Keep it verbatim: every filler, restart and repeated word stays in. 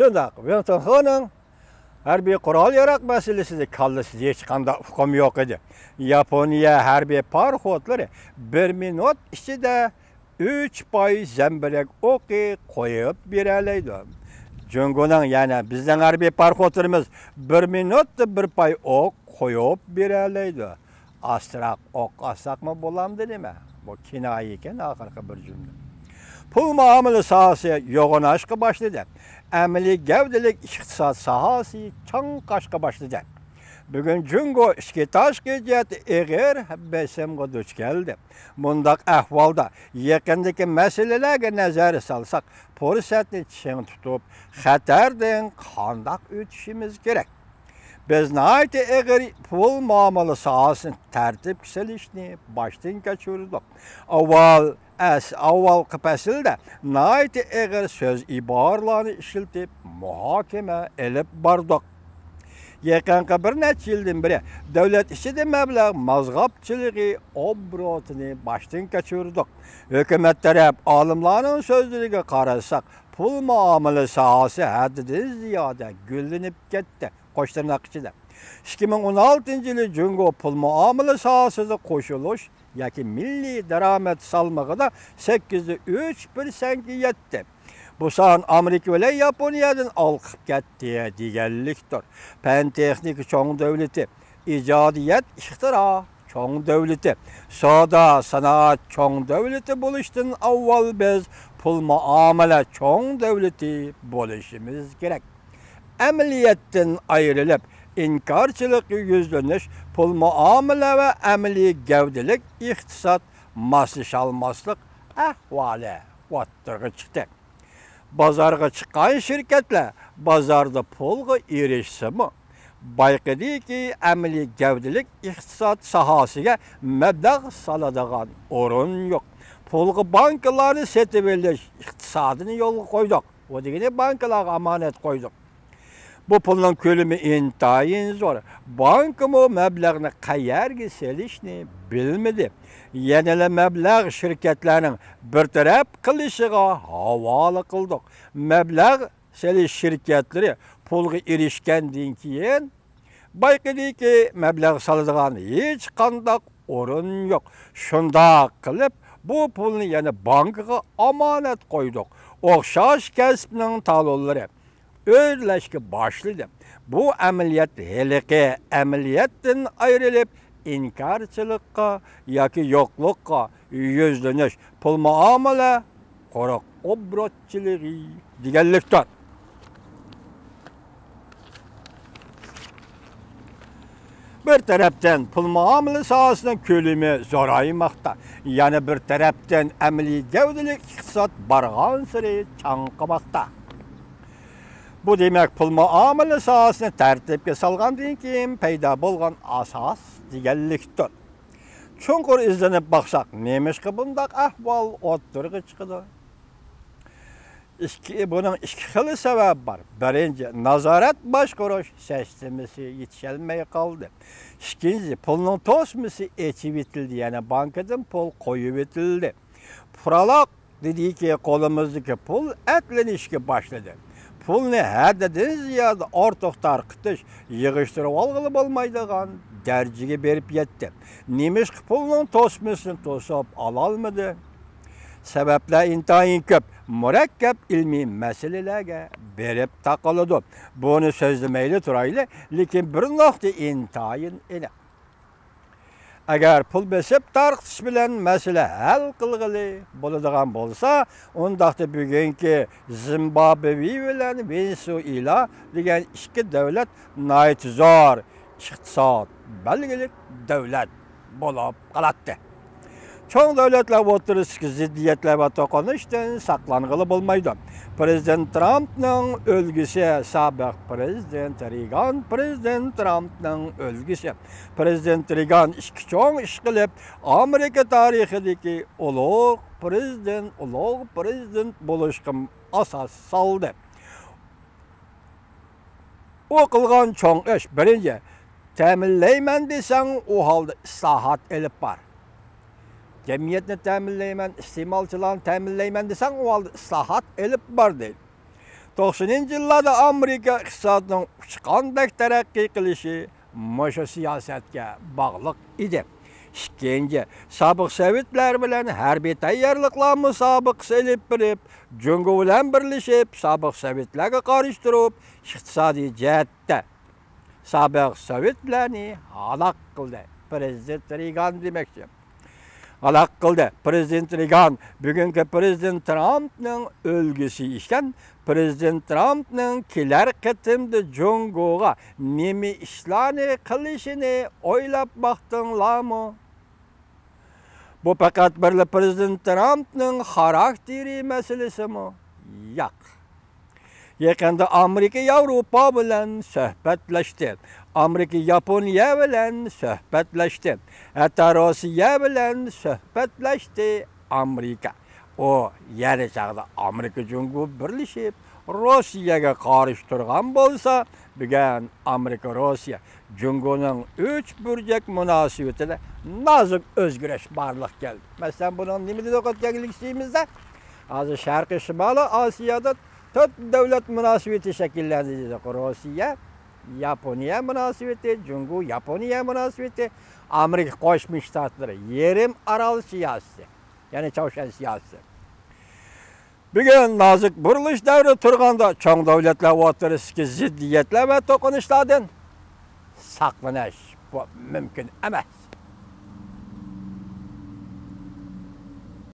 شۇنداق، ۋېڭ تۇنخېنىڭ ھەربىي قورال-ياراغ مەسىلىسىدە كاللىسىدا ھېچقانداق ئۇقۇم يوق ئىدى. ياپونىيە ھەربىي پاراخوتلىرى بىر مىنۇت ئىچىدە ئۈچ پاي زەمبىرەك ئوقى قويۇپ بېرەلەيدۇ. جۇڭگونىڭ، يەنى بىزنىڭ ھەربىي پاراخوتلىرىمىز بىر مىنۇتتا بىر پاي ئوق قويۇپ بېرەلەيدۇ. ئاستىراق ئوق ئاتساقمۇ بولامدۇ نېمە؟ بۇ كىنايە ئىكەن، ئاخىرقى بىر جۈملە. پۇل مۇئامىلە ساھەسى يوغىناشقا باشلىدى. ئەمەلىي گەۋدىلىك ئىقتىساد ساھەسى چاڭقاشقا باشلىدى. بۈگۈن جۇڭگو ئىچكى تاشقى جەھەتتە ئېغىر بېسىمغا دۇچ كەلدى. مۇنداق ئەھۋالدا يېقىندىكى مەسىلىلەرگە نەزەر سالساق، پۇرسەتنى چىڭ تۇتۇپ، خەتەردىن قانداق ئۆتۈشىمىز كېرەك؟ بىز ناھايىتى ئېغىر پۇل مۇئامىلە ساھەسىنى تەرتىپكە سېلىشنى باشتىن كەچۈردۇق. ئاۋۋال ئەس-، ئاۋۋالقى پەسىلدە ناھايىتى ئېغىر سۆز ئىبارىلەرنى ئىشلىتىپ مۇھاكىمە ئېلىپ باردۇق. يېقىنقى بىر نەچچە يىلدىن بېرى دۆلەت ئىچىدە مەبلەغ مازغاپچىلىقى ئوبوروتىنى باشتىن كەچۈردۇق. ھۆكۈمەت تەرەپ ئالىملارنىڭ سۆزلىرىگە قارىساق، پۇل مۇئامىلە ساھەسى ھەددىدىن زىيادە گۈللىنىپ كەتتى. قوش تىرناق ئىچىدە، ئىككى مىڭ ئون ئالتىنچى يىلى جۇڭگو پۇل مۇئامىلە ساھەسىدە قوشۇلۇش ياكى مىللىي دارامەت سالمىقىدا سەككىز دە ئۈچ پىرسەنتكە يەتتى. بۇ سان ئامېرىكا بىلەن ياپونىيەدىن ئالقىپ كەتتى دېگەنلىكتۇر. پەن-تېخنىكا چوڭ دۆلىتى، ئىجادىيەت، ئىختىرا چوڭ دۆلىتى، سودا، سانائەت چوڭ دۆلىتى بولۇشتىن ئاۋۋال بىز پۇل مۇئامىلە چوڭ دۆلىتى بولۇشىمىز كېرەك. ئەمەلىيەتتىن ئايرىلىپ، ئىنكارچىلىققا يۈزلىنىش، پۇل مۇئامىلە ۋە ئەمەلىي گەۋدىلىك ئىقتىساد ماسلىشالماسلىق ئەھۋالى ئوتتۇرىغا چىقتى. بازارغا چىققان شىركەتلەر بازاردا پۇلغا ئېرىشسىمۇ، بايقىدىكى، ئەمەلىي گەۋدىلىك ئىقتىساد ساھەسىگە مەبلەغ سالىدىغان ئورۇن يوق. پۇلغا بانكىلارنى سېتىۋېلىش ئىقتىسادىنى يولغا قويدۇق. ئۇ دېگىنى بانكىلارغا ئامانەت قويدۇق. بۇ پۇلنىڭ كۆلىمى ئىنتايىن زور. بانكىمۇ مەبلەغنى قەيەرگە سېلىشنى بىلمىدى. يەنىلا مەبلەغ شىركەتلەرنىڭ بىر تەرەپ قىلىشىغا ھاۋالە قىلدۇق. مەبلەغ سېلىش شىركەتلىرى پۇلغا ئېرىشكەندىن كېيىن، بايقىدىكى، مەبلەغ سالىدىغان ھېچقانداق ئورۇن يوق. شۇنداق قىلىپ، بۇ پۇلنى يەنە بانكىغا ئامانەت قويدۇق. ئوخشاش كەسىپنىڭ تالونلىرى ئۆرلەشكە باشلىدى. بۇ ئەمەلىيەت ھېلىقى ئەمەلىيەتتىن ئايرىلىپ، ئىنكارچىلىققا ياكى يوقلۇققا يۈزلىنىش، پۇل مۇئامىلە قۇرۇق ئوبوروتچىلىقى دېگەنلىكتۇر. بىر تەرەپتىن پۇل مۇئامىلە ساھەسىنىڭ كۆلىمى زورايماقتا، يەنە بىر تەرەپتىن ئەمەلىي گەۋدىلىك ئىقتىساد بارغانسېرى چاڭقىماقتا. بۇ دېمەك، پۇل مۇئامىلە ساھەسىنى تەرتىپكە سالغاندىن كېيىن پەيدا بولغان ئاساس دېگەنلىكتۇر. چوڭقۇر ئىزدىنىپ باقساق، نېمىشقا بۇنداق ئەھۋال ئوتتۇرىغا چىقىدۇ؟ ئىككى، بۇنىڭ ئىككى خىل سەۋەبى بار. بىرىنچى، نازارەت باشقۇرۇش سىستېمىسى يېتىشەلمەي قالدى. ئىككىنچى، پۇلنىڭ توسمىسى ئېچىۋېتىلدى، يەنى بانكىدىن پۇل قويۇۋېتىلدى. پۇرالاق دېدىكى، قولىمىزدىكى پۇل ئەتلىنىشكە باشلىدى. پۇلنى ھەددىدىن زىيادە ئارتۇق تارقىتىش، يىغىشتۇرۇۋالغىلى بولمايدىغان دەرىجىگە بېرىپ يەتتى. نېمىشقا پۇلنىڭ توسمىسىنى توسۇپ ئالالمىدى؟ سەۋەبلەر ئىنتايىن كۆپ، مۇرەككەپ ئىلمىي مەسىلىلەرگە بېرىپ تاقىلىدۇ. بۇنى سۆزلىمەيلى تۇرايلى، لېكىن بىر نۇقتا ئىنتايىن ئېنىق. ئەگەر پۇل بېسىپ تارقىتىش بىلەن مەسىلە ھەل قىلغىلى بولىدىغان بولسا، ئۇنداقتا بۈگۈنكى زىمبابۋې بىلەن ۋېنېسۇئېلا دېگەن ئىككى دۆلەت ناھايىتى زور ئىقتىساد بەلگىلىك دۆلەت بولۇپ قالاتتى. چوڭ دۆلەتلەر ئوتتۇرىسىدىكى زىددىيەتلەر ۋە توقۇنۇشتىن ساقلانغىلى بولمايدۇ. پىرېزىدېنت ترامپنىڭ ئۈلگىسى، سابىق پىرېزىدېنت رېيگان، پىرېزىدېنت ترامپنىڭ ئۈلگىسى. پىرېزىدېنت رېيگان ئىككى چوڭ ئىش قىلىپ، ئامېرىكا تارىخىدىكى ئۇلۇغ پىرېزىدېنت، ئۇلۇغ پىرېزىدېنت بولۇشقا ئاساس سالدى. ئۇ قىلغان چوڭ ئىش، بىرىنچى، تەمىنلەيمەن دېسەڭ، ئۇ ھالدا ئىسلاھات ئېلىپ بار. جەمئىيەتنى تەمىنلەيمەن، ئىستېمالچىلارنى تەمىنلەيمەن دېسەڭ، ئۇ ھالدا ئىسلاھات ئېلىپ بار دەيدۇ. توقسىنىنچى يىللاردا ئامېرىكا ئىقتىسادىنىڭ ئۇچقاندەك تەرەققىي قىلىشى مۇشۇ سىياسەتكە باغلىق ئىدى. ئىككىنچى، سابىق سوۋېتلار بىلەن ھەربىي تەييارلىقلار مۇسابىقىسى ئېلىپ بېرىپ، جۇڭگو بىلەن بىرلىشىپ، سابىق سوۋېتلارغا قارشى تۇرۇپ، ئىقتىسادىي جەھەتتە سابىق سوۋېتلارنى ھالاك قىلدى. پىرېزىدېنت رېيگان دېمەكچى. ھالاك قىلدى. پىرېزىدېنت رېيگان بۈگۈنكى پىرېزىدېنت ترامپنىڭ ئۈلگىسى ئىكەن. پىرېزىدېنت ترامپنىڭ كېلەر قېتىمدا جۇڭگوغا نېمە ئىشلارنى قىلىشىنى ئويلاپ باقتىڭلارمۇ؟ بۇ پەقەت بىرلا پىرېزىدېنت ترامپنىڭ خاراكتېرى مەسىلىسىمۇ؟ ياق. يېقىندا ئامېرىكا ياۋروپا بىلەن سۆھبەتلەشتى. ئامېرىكا ياپونىيە بىلەن سۆھبەتلەشتى. ھەتتا روسىيە بىلەن سۆھبەتلەشتى ئامېرىكا. ئۇ يەنە چاغدا ئامېرىكا جۇڭگو بىرلىشىپ، روسىيەگە قارشى تۇرغان بولسا، بۈگۈن ئامېرىكا روسىيە جۇڭگونىڭ ئۈچ بۇرجەك مۇناسىۋىتىدە نازۇك ئۆزگىرىش بارلىققا كەلدى. مەسىلەن، بۇنىڭ نېمە دېدۇق ئۆتكەن يىل ئىككىنچى يىلىمىزدا؟ ھازىر شەرقىي شىمالىي ئاسىيادا تۆت دۆلەت مۇناسىۋىتى شەكىللەندى دېدۇق. روسىيە، ياپونىيە مۇناسىۋىتى، جۇڭگو ياپونىيە مۇناسىۋىتى، ئامېرىكا قوشما شتاتلىرى، يېرىم ئارال سىياسىتى، يەنى چاۋشيەن سىياسىتى. بۈگۈن نازۇك بۇرۇلۇش دەۋرى تۇرغاندا، چوڭ دۆلەتلەر ئوتتۇرىسىدىكى زىددىيەتلەر ۋە توقۇنۇشلاردىن ساقلىنىش، بۇ مۇمكىن ئەمەس.